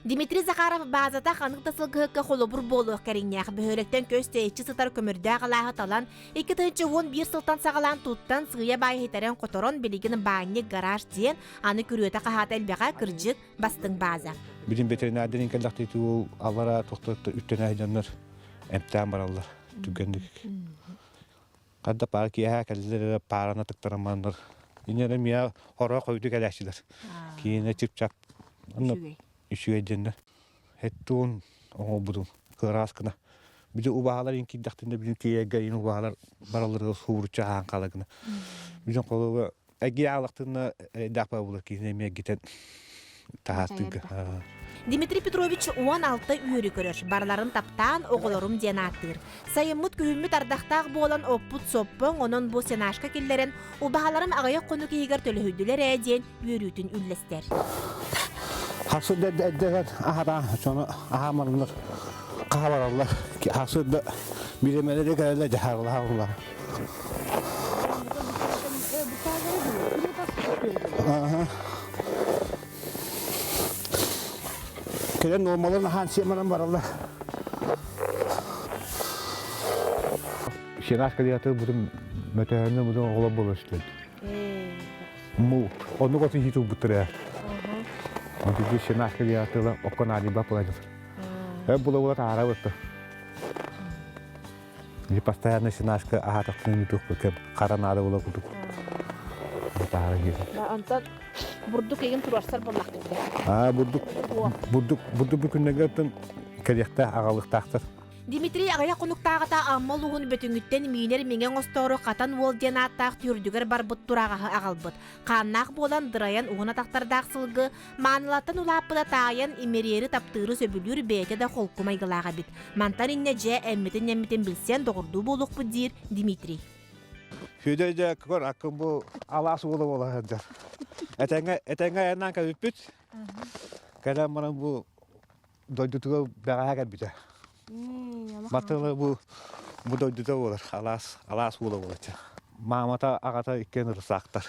Дмитрий Захаров баазата ханнык да сылгыһыкка холобур буолуох кэриҥнээх бөһүөлэктэн көс тэйиччи сытар көмүрдээх алааһы талан, 2011 сылтан саҕалаан туттан сыыйа-баай иһитэрэн-хоторон билигин баанньык гараж диэн аны күрүөтэ-хаһаата элбэҕэ кырдьык бастыҥ бааза. Билин ветеринардарын кэллэхтии ол аллара тохтотто үттэнэ дьоннор эмтээн бараллар түгэнник. Хадда паар киэһэ кэллилэр эрэ паарана тыктаран бараннар инньэ миэ хоро хойду кэлээччилэр. Киинэ чып-чап онно үчүгэй диэннэр. Хеттуун оҥолбутум кыраас гына. Били убаһалар ин киирдэхтинэ били тиэйэргэ ин убаһалар баралларыгар сууручча аһаан хаала гына. Били холобура Эгии аалахтынна эрэйдээх буолар киһини эмиэ эргитэн таһааттыырга. Дмитрий Петрович 16 үөрү көрөр, барыларын таптаан оҕолорум диэн ааттыыр. Сайыммыт күһүммүт ардахтаах буолан оппут соппоҥ, онон бу сенажка киллэрэн убаһаларым аҕыйах хонук иһигэр төлөһүйдүлэр ээ диэн үөрүүтүн үллэстэр. Хасырда эрдэ аһара сону аһаамарылар хаалараллар. Хасырда биремелери кэлэлэ дьаһарылаһаллар. Кэлэн нуормаларын аһаан сиэманан бараллар. Сенаж кэлиятыр бутун мөтөһөннө бутун оҕолор буолар үстүн. Му оннук оту хит ылбыттар ээ. Онтугу сенаж кэлиятыла окко наадыйба пылайдыр. Э була була таара бытты. Не постоянно сенажка аһаатахпына ньутуохпут хара наада була курдук. Таара киирэр. Онтон бурдук игин туруорсар буоллахпыт. Аа бурдук бурдук бурдук бу күннэргэ кэлиэхтээх аҕалыахтаахтар. Дмитрий аҕыйах хонуктааҕыта Амма улууһун Бөтүҥүттэн миинэр миҥэ оҥостоору Хатан Уол диэн ааттаах түөрдүгэр барбыт тураҕаһы аҕалбыт. Хааннаах буолан дырайан уһун атахтардаах сылгы Маанылаттан улааппыта таайан имириэри таптыыры сөбүлүүр бэйэтэ да холку майгылаах эбит. Мантан инньэ дьэ эммитин-нэммитин билсэн доҕордуу буолуохпут диир Дмитрий. Сүдэ дьэ көр аккын бу алаас уола буола сылдьар. Этэҥҥэ этэҥҥэ айаннаан кэлбиппит. Кэлэн баран бу дойдутугар бэҕэһээ кэлбитэ. Батылы бу бу дойдута буолар, алаас алаас уола буолар. Маамата аҕата иккиэн ырысаактар.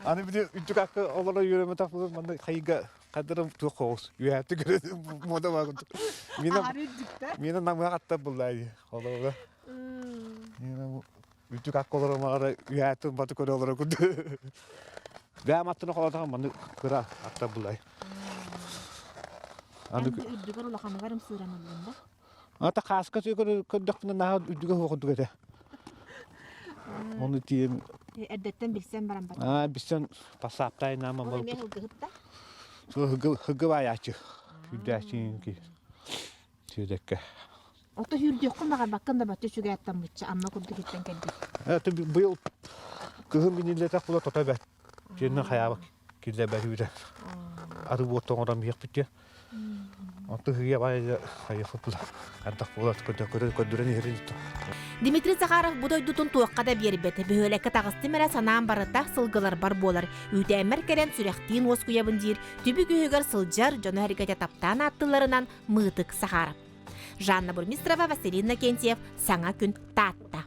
Аны били үрдүк акка олоро үөрэммэтэх буолан манна хайыга хадырым туох хоҕус үөһээттик мода баар курдук. Мина мина намыһах аттар буллаа дии холобура. Мина үрдүк акка олоро маҕара үөһээттик баты көрө олоро курдук. Бэйэм аттына холотоҕум маннык кыра аттар буллай. Аны үрдүгэр улаханыгар ымсыыран ыллын да? Ата хааска көрдөхпүнэ наһаа үрдүгэ суох курдук этэ. Ону тиийэн Эрдэттэн билсэн баран бар. Аа билсэн пассааптаай наама Ол эмиэ һылгыһыт да? Һыгы баайааччы. Үрдээччи Сүөдэккэ. Ото сүүрдүөххүн баҕарбаккын да бачча үчүгэй аттаммычча Амма курдук иттэн кэлбит. Это быйыл кыһын миниллэтэх була тото бэт. Тиэннэ хайаабак киллэрбэт үүтэ. Ары буот тоҥорон биһиэхпит диэн. Онто сыыйа баайа хайыхпыт ардах буолар көрдөрөн иһэрин Дмитрий Захаров бу дойдутун туохха да биэрбэт. Бөһүөлэккэ таҕыстым эрэ санаам барыта сылгыларбар буолар. Үүтээммэр кэлэн сүрэхтиин уоскуйабын диир түбүк үһүгэр сылдьар дьоно-сэргэтэ таптаан ааттыылларынан Мыытык Сахаров. Жанна Бурмистрова, Василий Иннокентьев, Саҥа күн Таатта.